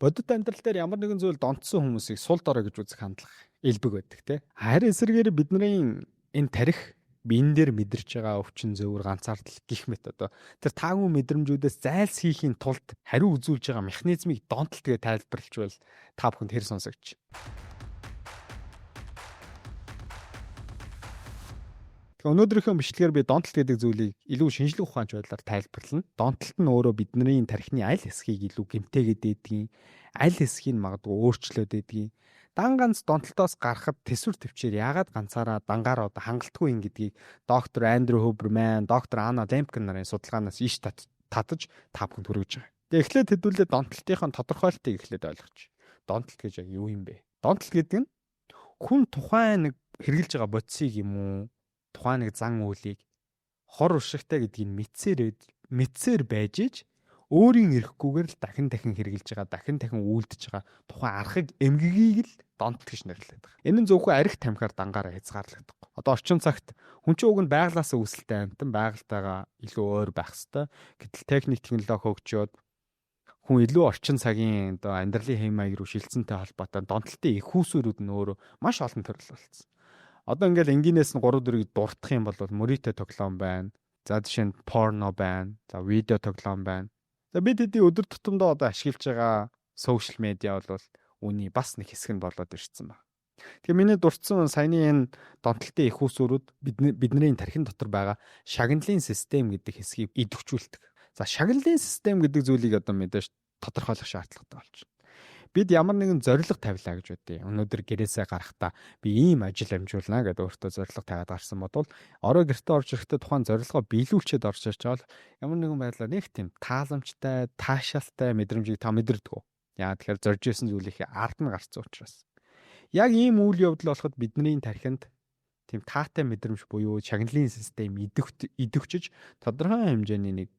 Бодит амьдрал дээр ямар нэгэн зүйл донтсон хүмүүсийг сул дорой гэж үзэх хандлага элбэг байдаг те. Харин эсрэгээр бидний энэ тарих биен дээр мэдэрч байгаа өвчин зөөвөр ганцаардал гих мэт одоо тэр таагүй мэдрэмжүүдээс зайлсхийхийн тулд хариу үзүүлж байгаа механизмыг донтолт гэж тайлбарлажвал та бүхэнд хэр сонсогдож. Тэгэхээр өнөөдрийнхөө бичлэгээр би донтолт гэдэг зүйлийг илүү шинжлэх ухаанч байдлаар тайлбарлана. Донтолт нь өөрөө бидний тархины аль хэсгийг илүү гэмтээгээд байдгийг, аль хэсгийг магадгүй өөрчлөөд байдгийг, дан ганц донтолтоос гарахад төсвөр төвчээр яагаад ганцаараа дангаар одоо хангалтгүй юм гэдгийг доктор Андрю Хуберман, доктор Анна Лемпкин нарын судалгаанаас иш татаж та бүхэнд хүргэж байгаа. Тэгээ эхлээд хэдүүлээ донтолтынхаа тодорхойлтыг эхлээд ойлгоч. Донтолт гэж яг юу юм бэ? Донтолт гэдэг нь хүн тухайн нэг хэрглэж байгаа бодисыг юм уу, тухайн нэг зан үйлийг хор уршигтай гэдгийг мэдсээр байж иж өөрийн эрэхгүйгээр л дахин дахин хэрглэж байгаа, дахин дахин үйлдэж байгаа тухайн архаг эмгэгийг л донтол гэж нэрлэдэг байгаа. Энэ нь зөвхөн арх тамхиар дангаараа хязгаарлагдахгүй. Одоо орчин цагт хүн чинь уг нь байглаасаа үүсэлтэй амьтан, байгальтайгаа илүү ойр байх хэвээр. Гэтэл техник технологи хөгжөөд хүн илүү орчин цагийн одоо амьдралын хэм маяг руу шилжсэнтэй холбоотой донтолтын их үүсвэрүүд нь өөрөө маш олон төрөл болсон. Одоо ингээл энгийнээс нь 3 4-ийг дуртах юм бол мөрийтэй тоглоом байна. За жишээ нь порно байна. За видео тоглоом байна. За бид хэдий өдөр тутамдаа одоо ашиглаж байгаа сошиал медиа бол үүний бас нэг хэсэг нь болоод ирсэн байна. Тэгэхээр миний дурдсан саяны энэ донтолтын их үүсвэрүүд бидний тархин дотор байгаа шагналын систем гэдэг хэсгийг идэвхжүүлдэг. За шагналын систем гэдэг зүйлийг одоо мэдээж тодорхойлох шаардлагатай болчихно. Бид ямар нэгэн зорилго тавилаа гэж бодъё. Өнөөдөр гэрээсээ гарахдаа би ийм ажил амжуулнаа гэдээ өөртөө зорилго тавиад гарсан бодвол орой гэртээ орж ирэхдээ тухайн зорилгоо биелүүлчихэд орж ирж байгаа бол ямар нэгэн байдлаар нэг тийм тааламжтай, таашаалтай мэдрэмжийг та мэдэрдэг. Яа тэгэхээр зорж исэн зүйлийнхээ ард нь гарсан учраас. Яг ийм үйл явдал болоход бидний тархинд тийм таатай мэдрэмж буюу шагналын систем идэвхжиж тодорхой хэмжээний нэг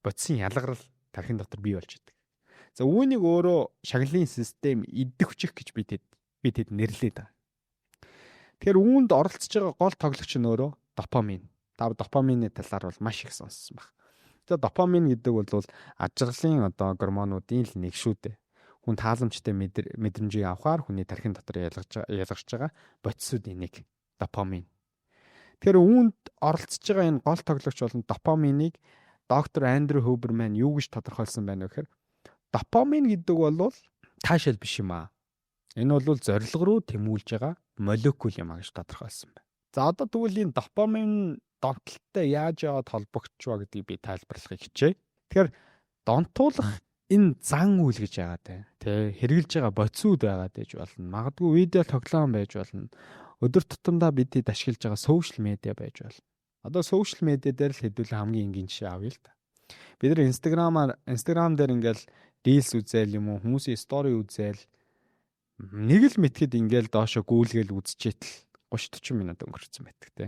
бодисын ялгарл тархин дотор бий болж идэг. За үүнийг өөрөө шагналын систем идэвхжих гэж би тэд нэрлэдэг байгаа. Тэгэхээр үүнд оролцож байгаа гол тоглогч нь өөрөө допамин. Та допамины талаар бол маш их сонссон баг. За допамин гэдэг бол ажиглалын одоо гормонуудын л нэг шүү дээ. Хүн тааламжтай мэдрэмжийг авахаар хүний тархин дотор ялгарч байгаа бодисуудын нэг допамин. Тэгэхээр үүнд оролцож байгаа энэ гол тоглогч болон допаминыг доктор Андрю Хуберман юу гэж тодорхойлсон байна вэ гэхээр допамин гэдэг бол таашаал биш юм аа. Энэ бол зорилго руу тэмүүлж байгаа молекул юм а гэж тодорхойлсон байна. За одоо тэгвэл энэ допамин донтолттой яаж яваад холбогдчихва гэдгийг би тайлбарлахыг хичээе. Тэгэхээр донтуулах энэ зан үйл гэж яагаад вэ? Тэ хэрглэж байгаа бодисууд байгаад байж болно. Магадгүй видео тоглоом байж болно. Өдөр тутамдаа бид хэд ашиглаж байгаа сошиал медиа байж болно. Одоо сошиал медиа дээр л хэдүүлээ хамгийн энгийн жишээ авъя л та. Бид нар Instagram дээр ингээл reels үзээл юм уу, хүмүүсийн story үзээл нэг л мэтгэд ингээл доошо гүйлгээл үзчихэтэл 30 40 минут өнгөрцөн байдаг те.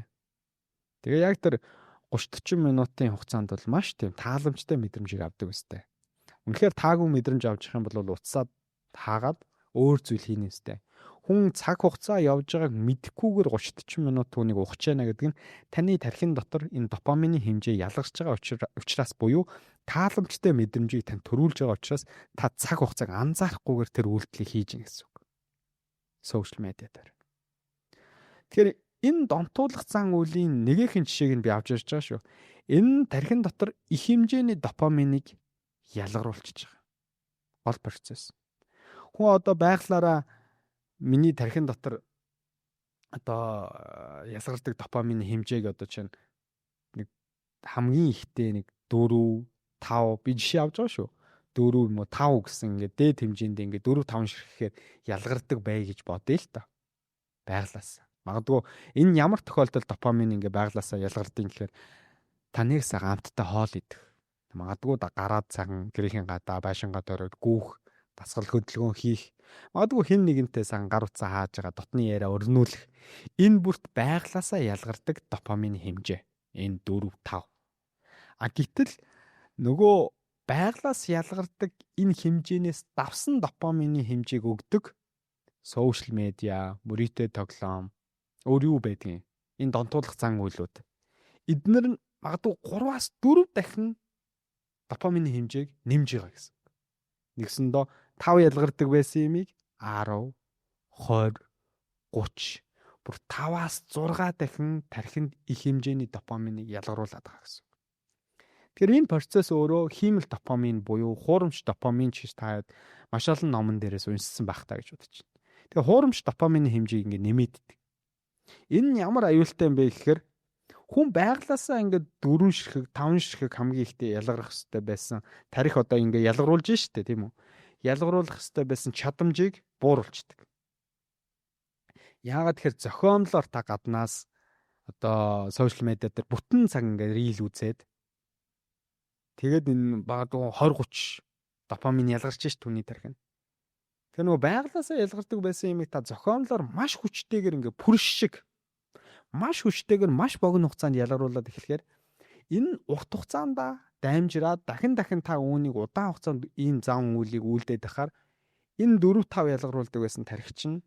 Тэгээ яг тэр 30 40 минутын хугацаанд бол маш тийм тааламжтай мэдрэмжийг авдаг өстэй. Үнэхээр таагүй мэдрэмж авчих юм бол уцаад хаагаад өөр зүйл хийнэ өстэй. Хүн цаг хугацаа явж байгааг мэдэхгүйгээр 30 40 минут түүнийг ухаж яана гэдэг нь таны тархин дотор энэ допамины хэмжээ ялгарч байгаа учраас буюу тааламжтай мэдрэмжийг танд төрүүлж байгаа учраас та цаг хугацааг анзаарахгүйгээр тэр үйлдэлийг хийж гин гэсэн үг. Сошиал медиа дээр. Тэгэхээр энэ донтуулах зан үйлийн нэгэн жишээг нь би авч ирж байгаа шүү. Энэ тархин дотор их хэмжээний допаминыг ялгаруулчихж байгаа. Гол процесс. Хүн одоо байглаараа миний тархин дотор одоо ялгардаг допамины хэмжээг одоо чинь нэг хамгийн ихтэй нэг 4 5 би жишээ авч байгаа шүү. 4 юм уу 5 гэсэн ингээд дээд хэмжээнд ингээд 4 5 ширхэхээр ялгардаг бай гэж бодъё л та. Байглаас. Магадгүй энэ ямар тохиолдолд допамин ингээд байглаасаа ялгардیں гэхээр та нэг сайхан амттай хоол идэх. Магадгүй гараад сайхан гэрийнхэн гадаа байшингаа дөрөд гүүх, дасгал хөдөлгөөн хийх. Магадгүй хэн нэгэнтэй сайхан гар утсаа хааж байгаа дотны яриа өрнүүлэх. Энэ бүрт байглаасаа ялгардаг допамины хэмжээ. Энэ 4 5. А гэтэл нөгөө байглаас ялгардаг энэ хэмжээнээс давсан допамины хэмжээг өгдөг сошиал медиа, мөрийтэй тоглоом, өөр юу байдгийг энэ донтуулах зан үйлүүд. Эднэр нь магадгүй 3-аас 4 дахин допамины хэмжээг нэмж байгаа гэсэн. Нэгсэндөө 5 ялгардаг байсан юмыг 10, 20, 30 бүр 5-аас 6 дахин тархинд их хэмжээний допаминыг ялгаруулад байгаа гэсэн. Тэгэхээр энэ процесс өөрөө хиймэл допамин буюу хуурамч допамин ч гэж та маш олон номон дээрээс уншсан байх та гэж бодож байна. Тэгээ хуурамч допамины хэмжээг ингэ нэмээддэг. Энэ нь ямар аюултай юм бэ гэхээр хүн байглаасаа ингээд 4 ширхэг, 5 ширхэг хамгийн ихтэй ялгарах хэрэгтэй байсан. Тарих одоо ингээд ялгаруулж штэ, тийм үү? Ялгаруулах хэрэгтэй байсан чадамжийг бууруулцдаг. Яагаад тэгэхээр зохиомлоор та гаднаас одоо сошиал медиа дээр бүтэн цаг ингээд reel үзээд, тэгээд энэ магадгүй 20 30 допамин ялгарч ш түүний тархинд. Тэгэхээр нөгөө байглаасаа ялгардаг байсан юмыг та зохиомлоор маш хүчтэйгээр ингээд пүрш шиг маш хүчтэйгээр маш богино хугацаанд ялгаруулад эхлэхээр энэ урт хугацаанд дамжираад дахин дахин та үүнийг удаан хугацаанд ийм зан үйлийг үйлдээд байхаар энэ 4 5 ялгаруулдаг байсан тархи чинь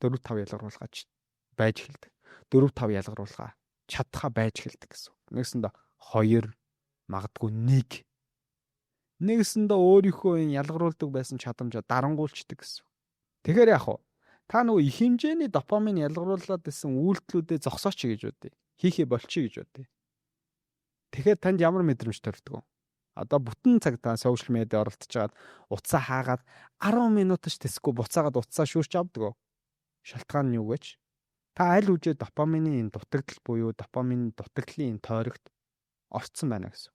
4 5 ялгаруулгаач байж эхэлдэг. 4 5 ялгаруулгаа чадхаа байж эхэлдэг гэсэн. Нэгсэндээ 2, магадгүй 1, нэгсэндээ өөрийнхөө энэ ялгаруулдаг байсан чадамжаа дарангуйлчдаг гэсэн. Тэгэхээр яг хуу та нөгөө их хэмжээний допамин ялгаруулад байсан үйлдэлүүдээ зогсооч гэж бодъё. Хийхээ болчих гэж бодъё. Тэгэхээр танд ямар мэдрэмж төрдөг вэ? Одоо бүтэн цаг та сошиал медиа оролдож байгаад утсаа хаагаад 10 минут ч тэсэхгүй буцаагаад утсаа шүүрч авдаг. Шалтгаан нь юу гэж? Та аль үжээ допамины энэ дутагдал буюу допамин дутагдлын энэ тойрогт орцсон байна гэсэн.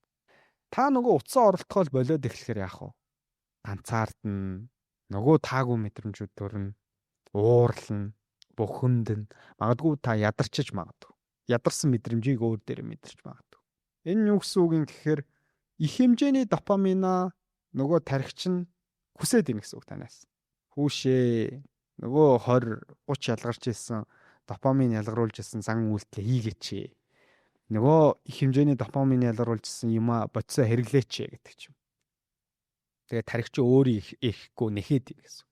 Та нөгөө утсаа оролдохоо болиод эхлэхээр яах вэ? Ганцаардна, нөгөө таагүй мэдрэмжүүд төрнө, уурлна, бухимдна, магадгүй та ядарчиж магадгүй. Ядарсан мэдрэмжийг өөр дээр мэдэрч магадгүй. Энэ юу гэсэн үг юм гэхээр их хэмжээний допамина нөгөө тархич нь хүсээд ийн гэсэн үг танаас. Хүүшээ, нөгөө 20 30 ялгарч ирсэн допамин ялгаруулж ирсэн зан үйлдэлээ хийгээч. Нөгөө их хэмжээний допамин ялгаруулж ирсэн юмаа бодисоо хэрэглээч гэдэг ч юм. Тэгээ тархич өөрөө ихэхгүй нэхэд юм гэсэн.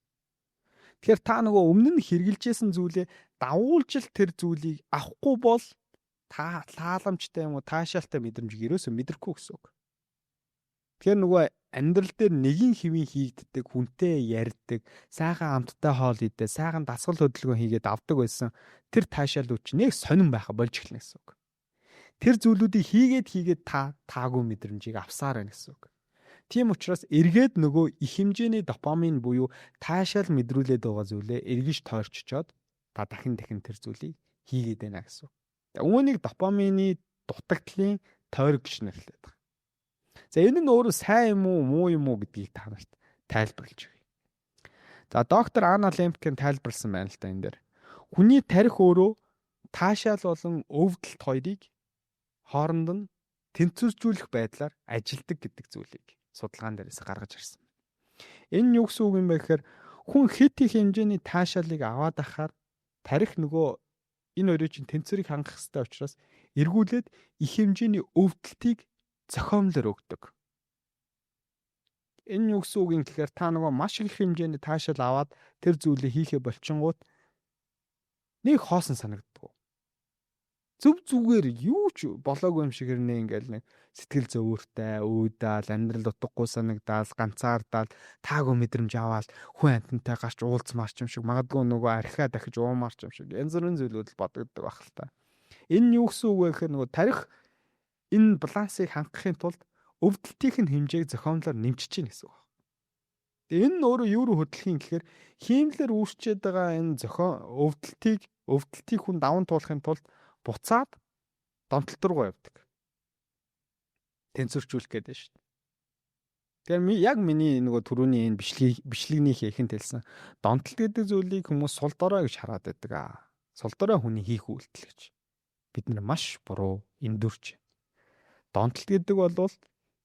Тэгэхээр та нөгөө өмнө нь хэрэгжилжсэн зүйлээ давуулж л тэр зүйлийг авахгүй бол та тааламжтай юм уу таашаалтай мэдрэмжийг ерөөсөө мэдрэхгүй гэсэн үг. Тэгэхээр нөгөө амьдрал дээр нэгin хэвийн хийгддэг, хүнтэй ярьдаг, сайхан амттай хоол идээ, сайхан дасгал хөдөлгөөн хийгээд авдаг байсан тэр таашаалууд чинь нэг сонин байха болж эхэлнэ гэсэн үг. Тэр зүйлүүдийг хийгээд хийгээд та таагүй мэдрэмжийг авсаар байна гэсэн үг. Тийм учраас эргээд нөгөө их хэмжээний допамин буюу таашаал мэдрүүлээд байгаа зүйлээ эргэж тойрччоод та дахин дахин тэр зүйлийг хийгээд байна гэсэн үг. Үүнийг допамины дутагдлын тойрог гэж нэрлэдэг байгаа. За, энэ нь өөрөө сайн юм уу, муу юм уу гэдгийг та нарт тайлбарлаж өгье. За, доктор Анна Лемпкен тайлбарласан байна л да энэ дээр. Хүний тархи өөрөө таашаал болон өвдөлт хоёрыг хооронд нь тэнцвэржүүлэх байдлаар ажилдаг гэдэг зүйлийг судалгаан дээрээс гаргаж ирсэн. Энэ нь юу гэсэн үг юм бэ гэхээр хүн хэд их хэмжээний таашаалыг аваад ахаар тархи нөгөө энэ хоёрын чинь тэнцвэрийг хангах хэрэгтэй учраас эргүүлээд их хэмжээний өвдөлтийг зохиомлоор өгдөг. Энэ юу гэсэн үг юм гэхээр та нөгөө маш их хэмжээний таашаал аваад тэр зүйлийг хийхээ болчингууд нэг хоосон санагддаг. Зөв зүгээр юу ч болоогүй юм шиг хэрнээ ингээл нэг сэтгэл зовөөртэй, уудаал, амьдрал утгагүй санагдаал, ганцаардаал, таагүй мэдрэмж аваал, хүн амьтантай гарч уулзмаар ч юм шиг, магадгүй нөгөө архиа дахиж уумаар ч юм шиг янз бүрийн зүйлүүд л бодогддог байх л та. Энэ нь юу гэсэн үг вэ гэхээр нөгөө тархи энэ балансыг хангахын тулд өвдөлтийн хэмжээг зохиомлоор нэмчихэж гин гэсэн үг. Тэгээ энэ нь өөрөө юу руу хөдлөх юм гэхээр хиймлэр үүсчээд байгаа энэ зохион өвдөлтийг хүн даван туулахын тулд буцаад донтолт руугаа явдаг. Тэнцвэржүүлэх гэдэг шүү дээ. Тэгэхээр яг миний нөгөө түрүүний энэ бичлэгнийхээ ихэнд хэлсэн донтолт гэдэг зүйлийг хүмүүс сул дорой гэж хараад байдаг аа. Сул дорой хүний хийх үйлдэл гэж. Бид нар маш буруу эндүрч. Донтолт гэдэг бол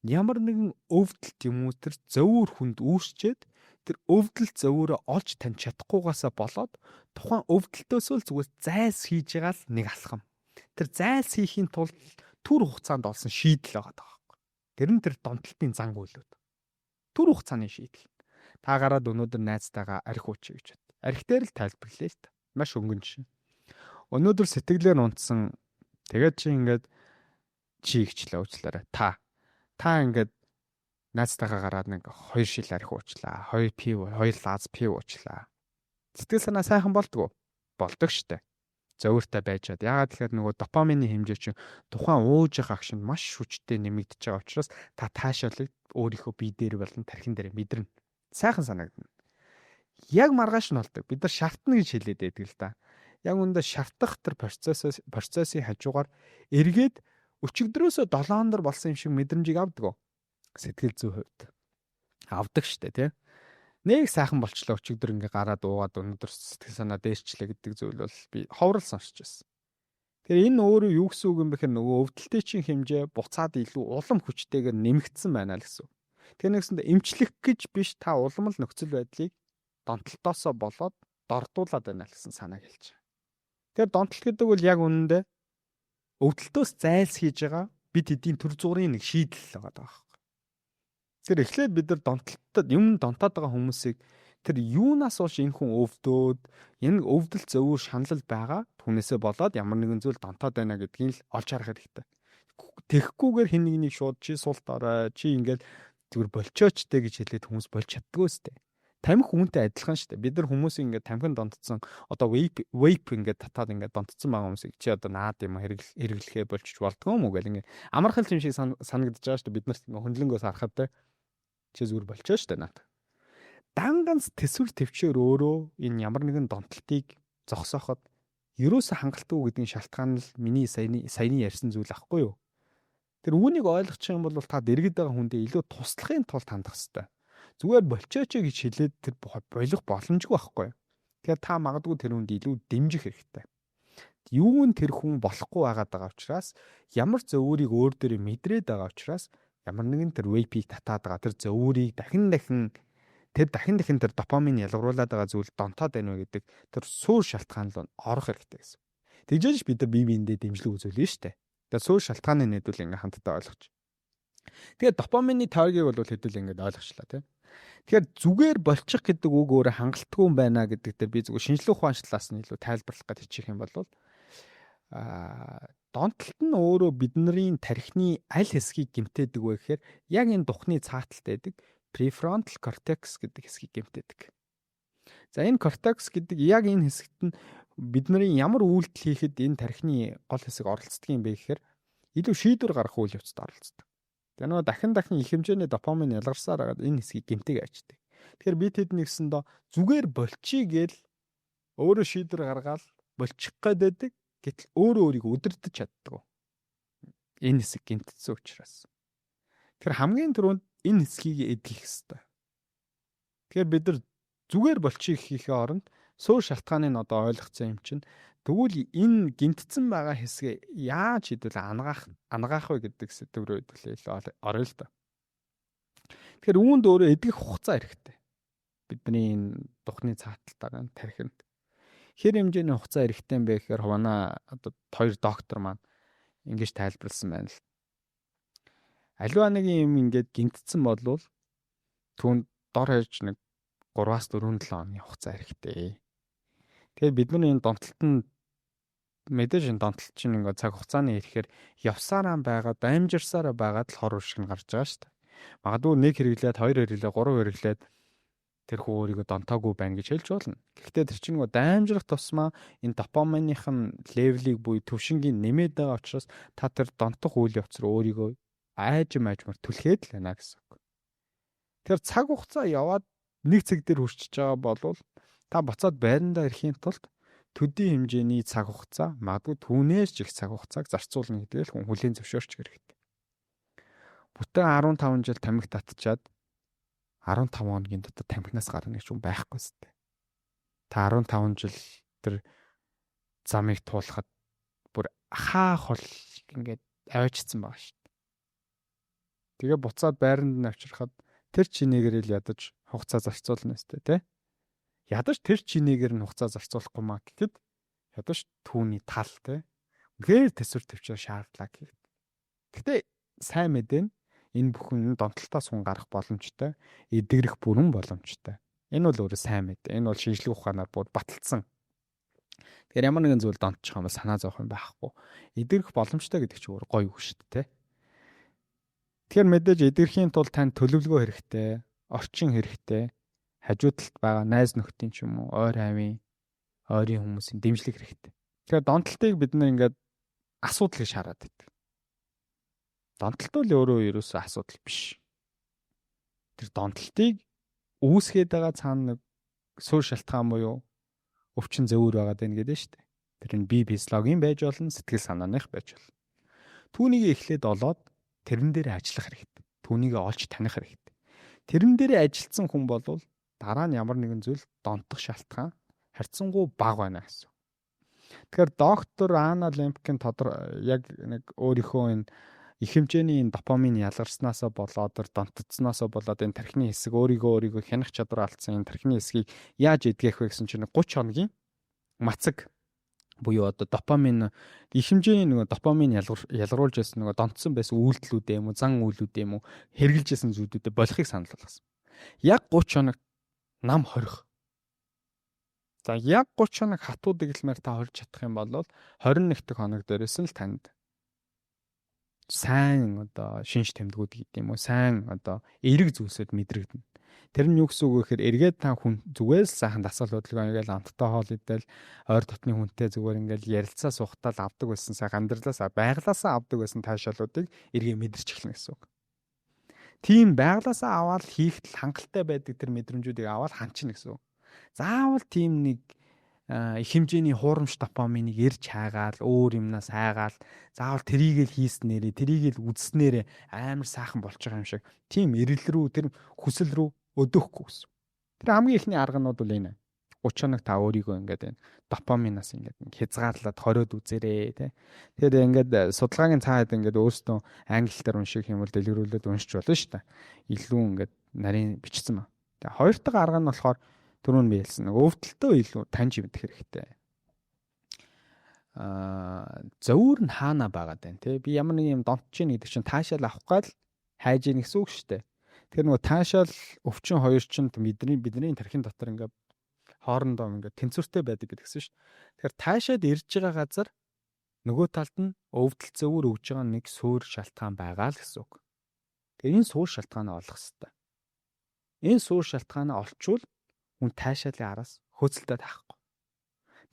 ямар нэгэн өвдөлт юм уу, тэр зовиур хүнд үүсчээд тэр өвдөлт зовиуроо олж таньж чадахгүйгаасаа болоод тухайн өвдөлтөөсөө л зүгээр зайлс хийж байгаа л нэг алхам. Тэр зайлс хийхийн тулд түр хугацаанд олсон шийдэл байгаа байхгүй. Тэр нь тэр донтолтын зан үйлүүд. Түр хугацааны шийдэл. Та гараад өнөөдөр найзтайгаа архи уучъя гэж бод. Архи дээр л тайлбарлая л та. Маш өнгөн жишээ. Өнөөдөр сэтгэлээр унтсан. Тэгээд чи ингээд чи ихчлээ уучлаарай. Та ингээд Найзтайгаа гараад нэг 2 шил архи уучлаа. 2 пив, 2 лаз пив уучлаа. Сэтгэл санаа сайхан болдгоо. Болдог штэ. Зөөвөртэй байж чад. Яагаад тэгэхээр нөгөө допамины хэмжээ чинь тухайн ууж байгаа агшинд маш хүчтэй нэмэгдэж байгаа учраас та таашаалыг өөрийнхөө бие дээр болон тархин дээр мэдэрнэ. Сайхан санагдана. Яг маргааш нь болдог. Бид нар шартна гэж хэлээд байдаг л да. Яг үүндээ шартах тэр процессын хажуугаар эргээд өчигдрөөсөө 7 өндөр болсон юм шиг мэдрэмжийг авдаг. Сэтгэл зүйн хувьд авдаг штэ, тий. Нэг сайхан болчлоо, өчигдөр ингээ гараад уугаад өнөөдөр сэтгэл санаа дээшчлээ гэдэг зүйл бол би ховрол сонсч байсан. Тэгэхээр энэ өөрөө юу гэсэн үг юм бэ гэхээр нөгөө өвдөлтийн чинь хэмжээ буцаад илүү улам хүчтэйгээр нэмэгдсэн байна л гэсэн. Тэгэхээр нэгсэндээ эмчлэх гэж биш, та улам л нөхцөл байдлыг донтолтоосоо болоод дордуулаад байна л гэсэн санааг хэлж байгаа. Тэгэхээр донтолт гэдэг бол яг үнэндээ өвдөлтөөс зайлс хийж байгаа бид хэдийн төр зуурын нэг шийдэл байгаа байхгүй. Тэгэхээр эхлээд бид нар донтолтод юм донтоод байгаа хүмүүсийг тэр юунаас болж энэ хүн өвдөөд, энэ өвдөл зовөр шаналл байгаа түүнээсээ болоод ямар нэгэн зүйл донтоод байна гэдгийг л олж харах хэрэгтэй. Тэгэхгүйгээр хэн нэгнийг шууд чи султ орой, чи ингээл зүгээр болчооч тэ гэж хэлээд хүмүүс болж чаддгүй сте. Тамхи үүнтэй адилхан шүү дээ. Бид нар хүмүүсийг ингээд тамхин донтцсон, одоо vape ингээд татаад ингээд донтцсон байгаа хүмүүсийг чи одоо наад юм хэрэглэхээ болчих болдгоо юм уу гэл ингээд амархал юм шиг санагдаж байгаа шүү дээ. Бид нарт ингээд хөндлөнгөөс харахад те чи зүгээр болчоо шүү дээ наад. Дан ганц төсвөр төвчээр өөрөө энэ ямар нэгэн донтолтыг зогсооход ерөөсө хангалтгүй гэдгийн шалтгаан л миний саяны ярьсан зүйл ахгүй юу? Тэр үүнийг ойлгочих юм бол та дэргэд байгаа хүндээ илүү туслахын тулд хандах хэрэгтэй. Зүгээр болчооч гэж хэлээд тэр болох боломжгүй байхгүй юу? Тэгэхээр та магадгүй тэр хүнд илүү дэмжих хэрэгтэй. Юу нь тэр хүн болохгүй байгаад байгаа учраас, ямар зөвүүрийг өөр дээрээ мэдрээд байгаа учраас ямар нэгэн тэр vape-ийг татаад байгаа тэр зөвүүрийг дахин дахин тэр дахин дахин тэр допамин ялгаруулад байгаа зүйл донтоод байна вэ гэдэг тэр суур шалтгаан руу орох хэрэгтэй гэсэн. Тэгжээж бид нар бие биендээ дэмжлэг үзүүлнэ шүү дээ. Тэгээ суур шалтгааны нийтүүл ингээ хамтдаа ойлгоч. Тэгээд допамины тойргийг бол хэдүүл ингээд ойлгочлаа тий. Тэгэхээр зүгээр болчих гэдэг үг өөрөө хангалтгүй юм байна гэдэг дээр би зүгээр шинжлэх ухаан талаас нь илүү тайлбарлах гэж хичээх юм бол донтолт нь өөрөө бидний тархины аль хэсгийг гэмтээдэг вэ гэхээр яг энэ духны цааталт байдаг prefrontal cortex гэдэг хэсгийг гэмтээдэг. За, энэ cortex гэдэг яг энэ хэсэгт нь бидний ямар үйлдэл хийхэд энэ тархины гол хэсэг оролцдог юм бэ гэхээр илүү шийдвэр гаргах үйл явцад оролцдог. Тэгээ нөгөө дахин дахин их хэмжээний допамин ялгарсаар хагаад энэ хэсгийг гэмтээг авчдаг. Тэгэхээр бид хэд нэгсэндээ зүгээр болчий гээл өөрөө шийдвэр гаргаал болчих гээд байдаг. Гэтэл өөрөө өөрийгөө удирдах чаддаг. Энэ хэсэг гэмтсэн учраас. Тэгэхээр хамгийн түрүүнд энэ хэсгийг эдгэх ёстой. Тэгэхээр бид нар зүгээр болчих хийхээ оронд суур шалтгааныг одоо ойлгоцсон юм чинь тэгвэл энэ гэмтсэн байгаа хэсгээ яаж хэдүүл анагаах вэ гэдэг сэдв рүү хэдүүлээ илүү орё л доо. Тэгэхээр үүнд өөрөө эдгэх хугацаа хэрэгтэй. Бидний энэ духны цааталтайгаа тархинд хэр хэмжээний хугацаа хэрэгтэй юм бэ гэхээр манай одоо хоёр доктор маань ингэж тайлбарласан байна л. Аливаа нэг юм ингээд гинтцэн болвол түүнд дор хаяж нэг 3-аас 4 7 хоногийн хугацаа хэрэгтэй. Тэгэхээр бид нар энэ донтолт нь мэдээж энэ донтолт чинь ингээд цаг хугацааны ирэхээр явсараа байгаад, амжирсараа байгаад л хор уршиг нь гарч байгаа шүү дээ. Магадгүй нэг хэрэглээд, хоёр хэрэглээд, гурав хэрэглээд тэр хүү өөрийгөө донтоогүй байна гэж хэлж болно. Гэхдээ тэр чинь нөгөө даймжрах тусмаа энэ допаминых нь level-ийг буюу төвшингийн нэмээд байгаа учраас та тэр донтох үйл явц руу өөрийгөө айжим айжмар түлхээд л байна гэсэн үг. Тэр цаг хугацаа яваад нэг цэг дээр хүрчиж байгаа болвол та буцаад байрандаа ирэхийн тулд төдий хэмжээний цаг хугацаа, магадгүй түүнээс ч их цаг хугацааг зарцуулна гэдгийг хүн хүлээн зөвшөөрч хэрэгтэй. Бүтэн 15 жил тамхи татчаад 15 хоногийн дотор тамхинаас гарна гэж хүн байхгүй зү. Та 15 жил тэр замыг туулахад бүр хаа хол ингээд аваачсан байгаа шүү дээ. Тэгээ буцаад байранд нь авчирхад тэр чинээгээр л ядаж хугацаа зарцуулна өстэй тий. Ядаж тэр чинээгээр нь хугацаа зарцуулахгүй маа гэхэд ядаж түүний тал тий. Үнэхээр төсвөр төвчээр шаардлаа гэхэд. Гэтэ сайн мэдээ нь энэ бүхэн донтолтоос хүн гарах боломжтой, эдгэрэх бүрэн боломжтой. Энэ бол өөрөө сайн мэдээ. Энэ бол шинжлэх ухаанаар бүр баталсан. Тэгэхээр ямар нэгэн зүйл донтчих юм бол санаа зовох юм байхгүй. Эдгэрэх боломжтой гэдэг чинь өөр гоё үг шүү дээ, тэ. Тэгэхээр мэдээж эдгэрхийн тулд танд төлөвлөгөө хэрэгтэй, орчин хэрэгтэй, хажуу талд байгаа найз нөхдийн ч юм уу, ойр хавийн, ойрын хүмүүсийн дэмжлэг хэрэгтэй. Тэгэхээр донтолтыг бид нэр ингээд асуудал гэж хараад байдаг. Донтолт бол өөрөө ерөөсөө асуудал биш. Тэр донтолтыг үүсгээд байгаа цаана нэг суурь шалтгаан буюу өвчин зөөр байгаа даа гэдэг нь шүү дээ. Тэр нь бие физиологийн байж болно, сэтгэл санааных байж болно. Түүнийг эхлээд олоод тэрэн дээр ажиллах хэрэгтэй. Түүнийг олж таних хэрэгтэй. Тэрэн дээр ажилласан хүн бол дараа нь ямар нэгэн зүйл донтох шалтгаан харьцангуй бага байна гэсэн. Тэгэхээр доктор Анна Лемпкин тодор яг нэг өөрийнхөө энэ их хэмжээний энэ допамин ялгарснаасаа болоод донтцсноосоо болоод энэ тархины хэсэг өөрийгөө хянах чадвар алдсан энэ тархины хэсгийг яаж эдгэх вэ гэсэн чинь 30 хоногийн мацаг буюу одоо допамин их хэмжээний нөгөө допамин ялгаруулж байсан нөгөө донтсон байсан үйлдэлүүдээ юм уу, зан үйлүүдээ юм уу, хэрглэж байсан зүйлүүдээ болохыг санал болгосон. Яг 30 хоног нам хорих. За, яг 30 хоног хатуу дэглэмээр та хорж чадах юм бол 21 дахь хоног дээрээс нь л танд сайн одоо шинж тэмдгүүд гэдэг юм уу, сайн одоо эерэг зүйлсүүд мэдрэгдэнэ. Тэр нь юу гэсэн үг вэ гэхээр эргээд та хүн зүгээр л сайхан дасгал хөдөлгөөн ингээл амттай хоол идэл, ойр дотны хүнтэй зүгээр ингээл ярилцаа сухтаа л авдаг байсан сайхан амьдралаас, байглаасаа авдаг байсан таашаалуудыг эргээ мэдэрч эхэлнэ гэсэн үг. Тийм байглаасаа аваад хийхтэл хангалттай байдаг тэр мэдрэмжүүдийг аваад ханчна гэсэн үг. Заавал тийм нэг их хэмжээний хуурамч допаминыг ирж хайгаал, өөр юмнаас хайгаал, заавал трийг л хийснээрээ, трийг л үзснээрээ амар сайхан болж байгаа юм шиг тийм эрэл рүү, тэр хүсэл рүү өдөөхгүй гэсэн. Тэр хамгийн эхний арга нь бол энэ. 30 хоног та өөрийгөө ингээд энэ допаминаас ингээд хязгаарлаад хориод үзээрэй тэ. Тэгэхээр ингээд судалгаагийн цаад ингээд өөрсдөө англи дээр унших юм бол дэлгэрүүлээд уншиж болно шүү дээ. Илүү ингээд нарийн бичсэн ба. Тэгээ хоёр дахь арга нь болохоор түрүүн би хэлсэн нэг өвдөлтөө илүү таньж мэдэх хэрэгтэй. Зөөр нь хаана байгаад байна те. Би ямар нэг юм донтож гин гэдэг чинь таашаал авах гал хайж гин гэсэн үг шүү дээ. Тэгэхээр нөгөө таашаал, өвчин хоёр чинь бидний тархин дотор ингээд хоорондоо ингээд тэнцвэртэй байдаг гэдгсэн шүү. Тэгэхээр таашаад ирж байгаа газар нөгөө талд нь өвдөл зөвөр өгж байгаа нэг суур шалтгаан байгаа л гэсэн үг. Тэгэхээр энэ суур шалтгаанаа олох хэрэгтэй. Энэ суур шалтгаанаа олчвол хүн таашаалын араас хөөцөлдөд таахгүй.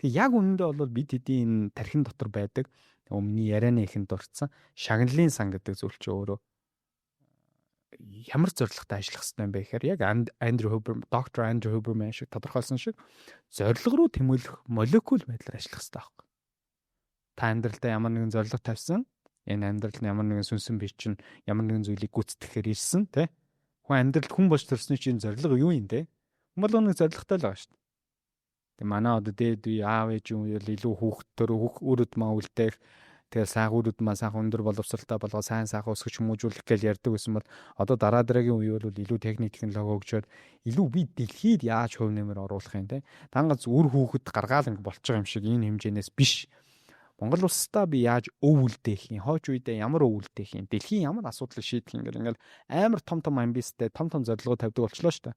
Тэгээ яг үнэндээ бол бид хэдийн энэ тархин дотор байдаг өмнөний ярианы ихэнд дурдсан шагналын сан гэдэг зүйл чинь өөрөө ямар зорилготой ажиллах хэрэгтэй юм бэ гэхээр яг Андрю Хубер, доктор Андрю Хуберман шиг тодорхойлсон шиг зорилго руу тэмүүлэх молекул байдлаар ажиллах хэрэгтэй байхгүй. Та амьдралдаа ямар нэгэн зорилго тавьсан, энэ амьдралд ямар нэгэн сүнсэн бие чинь ямар нэгэн зүйлийг гүйцэтгэхээр ирсэн, тэ? Хүн амьдралд хүн болж төрсний чинь зорилго юу юм те? Хүн болгоно нэг зорилготой л байгаа шүү дээ. Тэгээ манай одоо дээд үе, аав ээж юм бол илүү хүүхдтөр үр удмаа үлдээх, тэгээ сайхан үр удмаа сайхан өндөр боловсралтай болгоо, сайн сайхан өсгөж хүмүүжүүлэх гэж ярьдаг байсан бол одоо дараа дараагийн үе бол илүү техник, технологи хөгжөөд илүү би дэлхийд яаж хувь нэмэр оруулах юм те. Дангац үр хүүхэд гаргаал ингэ болчих юм шиг энэ хэмжээнээс биш. Монгол улсдаа би яаж өв үлдээх юм, хойч үедээ ямар өв үлдээх юм, дэлхийн ямар асуудлыг шийдэх юм гэл ингээл амар том том амбицтай, том том зорилгоо тавьдаг болчлоо шүү дээ.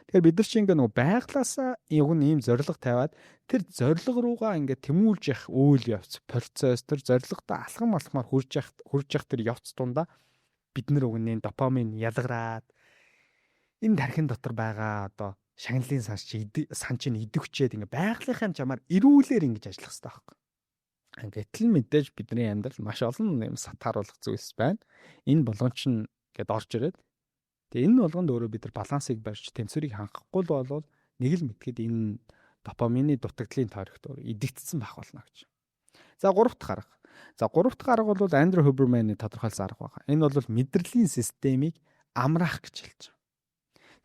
Тэгэхээр бид нар чинь ингээ нөгөө байглаасаа яг нь ийм зорилго тавиад тэр зорилго руугаа ингээ тэмүүлж явах үйл явц, процесс, тэр зорилготой алхам алхмаар хурж явах тэр явц дундаа бид нар уг нь допамин ялгараад энэ тархин дотор байгаа одоо шагналын сан чинь идэвхчээд ингээ байглынхаа чамаар эрүүлэр ингэж ажиллах хэрэгтэй байхгүй. Гэтэл мэдээж бидний амьдрал маш олон юм сатааруулах зүйлс байна. Энэ болгон чинь гээд орж ирээд, тэгээ энэ болгонд өөрөө бид нар балансыг барьж тэнцвэрийг хангахгүй л болвол нэг л мэдхэд энэ допамины дутагдлын тойрогт өөр идэгдсэн байх болно гэж. За, гурав дахь арга. За, гурав дахь арга бол Андрю Хуберманы тодорхойлсон арга байна. Энэ бол мэдрэлийн системийг амраах гэж хэлж байгаа.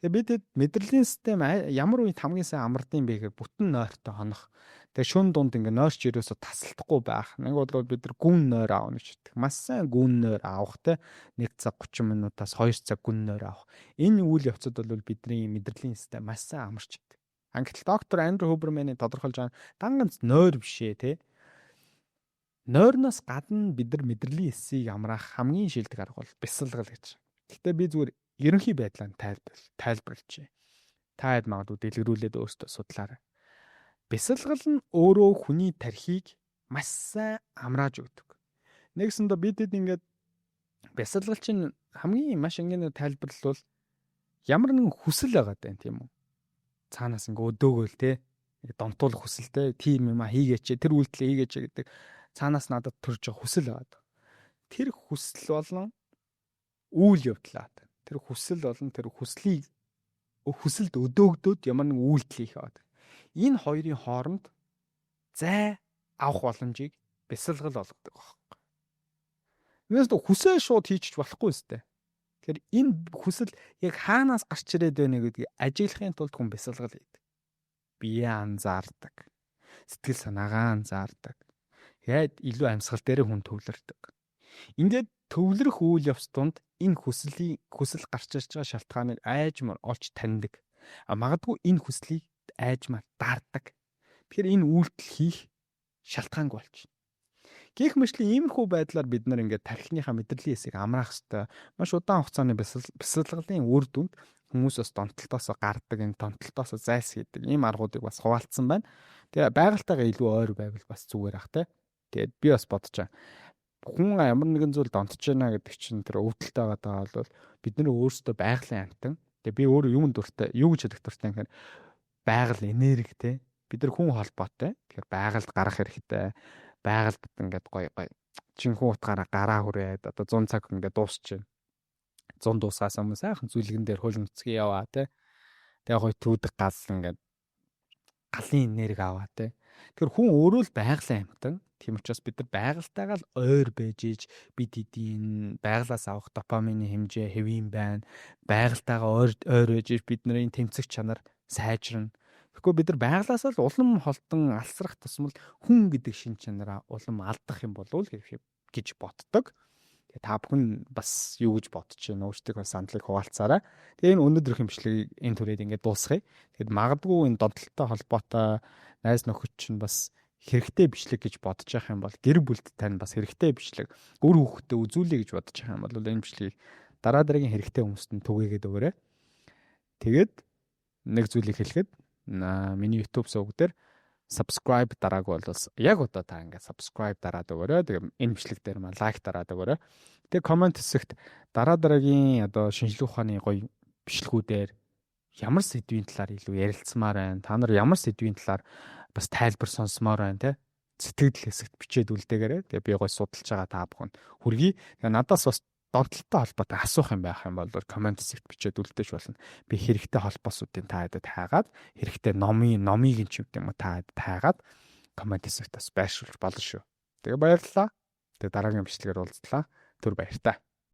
Тэгээ бид мэдрэлийн систем ямар үед хамгийн сайн амардсан бэ гэхээр бүтэн нойртой хонох. Тэгээ шүн дунд ингээ нойрч ерөөсө тасалдахгүй байх. Нэг бол бид нар гүн нойр аавна гэж хэлдэг. Маш сайн гүн нойр авах те 1 цаг 30 минутаас 2 цаг гүн нойр авах. Энэ үйл явцад бол бидний мэдрэлийн систем маш сайн амарч идэг. Гэтэл доктор Андрю Хуберманы тодорхойлж байгаа дан ганц нойр биш ээ те. Нойрноос гадна бид нар мэдрэлийн эсийг амраах хамгийн шилдэг арга бол бясалгал гэж. Гэхдээ би зүгээр ерөнхий байдлаа тайлбарлажээ. Та хэд магадгүй дэлгэрүүлээд өөртөө судлаарай. Бясалгал нь өөрөө хүний тархийг маш сайн амрааж өгдөг. Нэгсэндээ бидэд ингээд бясалгал чинь Хамгийн маш энгийн тайлбарлал бол ямар нэгэн хүсэл байгаа даа, тийм үү? Цаанаас ингээ өдөөгөөл те, донтуулах хүсэлтэй, тийм юм а хийгээч, тэр үйлдэлээ хийгээч гэдэг цаанаас надад төрж байгаа хүсэл байгаа. Тэр хүсэл болон үйл явдлаа. Тэр хүсэл болон тэр хүслийг хүсэлд өдөөгдөөд ямар нэгэн үйлдэл хийх байгаа. Энэ хоёрын хооронд зай авах боломжийг бясалгал олгодог байхгүй. Юунаас хүсээ шууд хийчих болохгүй үстэй. Тэгэхээр энэ хүсэл яг хаанаас гарч ирээд байна гэдгийг ажиглахын тулд хүн бясалгал хийдэг. Биеэ анзаардаг. Сэтгэл санаагаа анзаардаг. Тэгээд илүү амьсгал дээр хүн төвлөрдөг. Ингээд төвлөрөх үйл явц тунд энэ хүслийн хүсэл гарч ирж байгаа шалтгааныг айжмаар олж таньдаг. А магадгүй энэ хүслийг айжмаар даардаг. Тэгэхээр энэ үйлдэл хийх шалтгаангүй болчихно. Гэх мэтлэн иймэрхүү байдлаар бид нар ингээд тархиныхаа мэдрэлийн хэсгийг амраах ёстой. Маш удаан хугацааны бясалгалын үр дүнд хүмүүс бас донтолтоосоо гардаг, энэ донтолтоосоо зайлсхийдэг ийм аргуудыг бас хуваалцсан байна. Тэгээ байгальтайгаа илүү ойр байвал бас зүгээр ах те. Тэгээд би бас бодож байгаа. Хүн ямар нэгэн зүйл донтож байна гэдэг чинь тэр өвдөлтөй байгаа бол бид нар өөрсдөө байгалийн амьтан. Тэгээ би өөрөө юунд дуртай, юу гэж хэлэх дуртай юм гэхээр байгаль энерги те. Бид нар хүн холбоотой. Тэгэхээр байгальд гарах хэрэгтэй. Байгальд ингээд гоё гоё жинхэнэ утгаараа гараа хүрээд одоо 100 цаг ингээд дуусчихна. 100 дуусгаас өмнө сайхан зүлгэн дээр хөлөмцгий яваа те. Тэгээ гоё түүдэг гал ингээд галын энерги аваа те. Тэгэхээр хүн өөрөө л байгалийн амьтан. Тийм учраас бид нар байгальтайгаа л ойр байж иж бид хэдийн байгалаас авах допамины хэмжээ хэвийн байна. Байгальтайгаа ойр ойр байж иж бидний тэмцэх чанар сайжирна. Тэгэхгүй бид нар байгалаас л улам холдон алсрах тусмал хүн гэдэг шин чанараа улам алдах юм болов уу гэж боддог. Тэгээ та бүхэн бас юу гэж бодож байна? Өөрсдийнхөө саналыг хуваалцаарай. Тэгээ энэ өнөөдрийн бичлэгийг энэ түрээд ингээд дуусгая. Тэгэд магадгүй энэ донтолтой холбоотой найз нөхөд чинь бас хэрэгтэй бичлэг гэж бодож явах юм бол, гэр бүлд тань бас хэрэгтэй бичлэг, үр хүүхдэд үзүүлье гэж бодож явах юм бол энэ бичлэгийг дараа дараагийн хэрэгтэй хүмүүст нь түгээгээд өгөөрэй. Тэгээд нэг зүйлийг хэлэхэд миний YouTube сувг дээр subscribe дараагүй бол яг одоо та ингээд subscribe дараад өгөөрэй. Тэгээ энэ бичлэг дээр маань like дараад өгөөрэй. Тэгээ comment хэсэгт дараа дараагийн одоо шинжлэх ухааны гоё бичлэгүүдээр ямар сэдвийн талаар илүү ярилцмаар байна? Та нар ямар сэдвийн талаар бас тайлбар сонсомоор байна те? Сэтгэгдэл хэсэгт бичээд үлдээгээрэй. Тэгээ би гоё судалж байгаа та бүхэнд хүргэе. Тэгээ надаас бас донтолтой холбоотой асуух юм байх юм бол comment хэсэгт бичээд үлдээж болно. Би хэрэгтэй холбоосуудын та хэдэд хайгаад, хэрэгтэй номыг нь ч юм уу та хэдэд хайгаад comment хэсэгт бас байршуулж болно шүү. Тэгээ баярлалаа. Тэгээ дараагийн бичлэгээр уулзлаа. Түр баяртай.